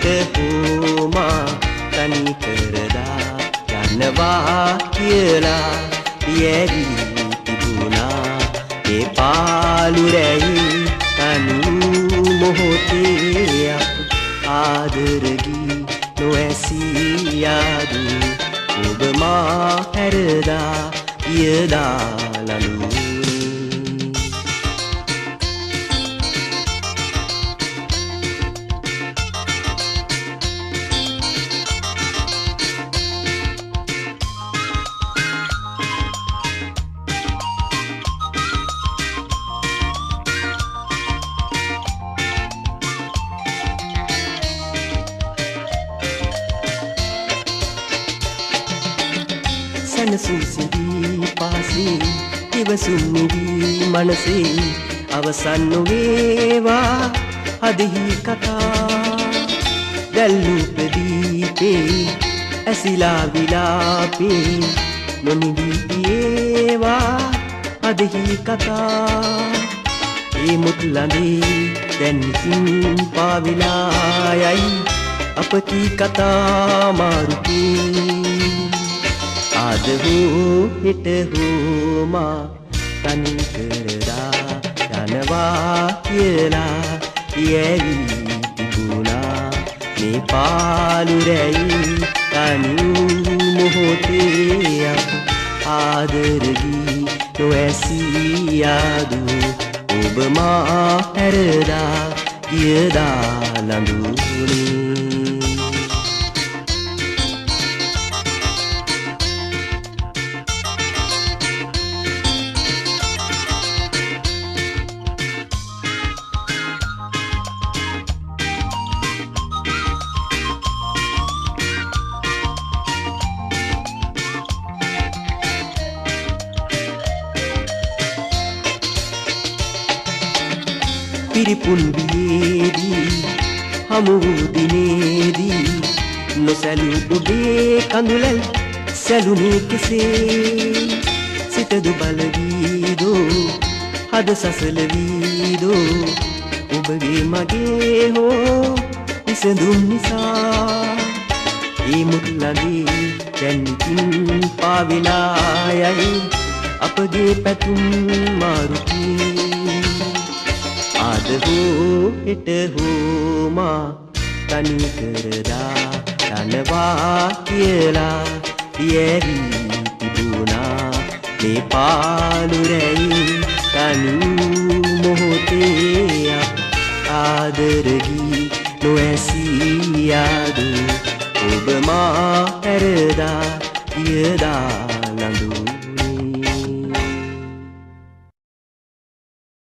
හෙට හෝ මා තනි කරදා යනවා කියලා පියවි තිබුණා. ඒ පාලු රැයි තනු මොහොතේ අප ආදර ගී නොඇසී යාදු ඔබ මා හැරදා ගියදා ලඳුනේ. සැනසුම් සිඳී පාසේ ඉවසුම් නිවී මනසේ අවසන් නොවේවා හදෙහි කතා. දැල්ලූ ප්‍රදීපේ ඇසිලා විලාපේ නොනිවී තියේවා හදෙහි කතා. ඒ මුත් ළඳේ දැන් ඉතින් පාවිලා යයි අප කී කතා මාරුකේ. අද හෝ හෙට හෝ මා තනි කරදා යනවා කියලා පියවි තිබුණා. මේ පාලු රැයි තනි මොහොතේ අප ආදර ගී නොඇසී යාදු ඔබ මා හැරදා ගියදා ලඳුනේ. පිරිපුන් වියේදී හමු වූ දිනේදී නොසැලූ ඔබේ කඳුලැල් සැලුනේ කෙසේ? සිත දුබල වීදෝ හද සසල වීදෝ ඔබගේ මගේ හෝ විසඳුම් නිසා. ඒ මුත් ළඟේ දැන් ඉතින් පාවිලා යයි අපගේ පැතුම් මාරුකේ. අද හෝ හෙට හෝ මා තනි කරදා යනවා කියලා පියවි තිබුණා. මේ පාලු රැයි තනි මොහොතේ අප ආදර ගී නොඇසී යාදු ඔබ මා හැරදා ගියදා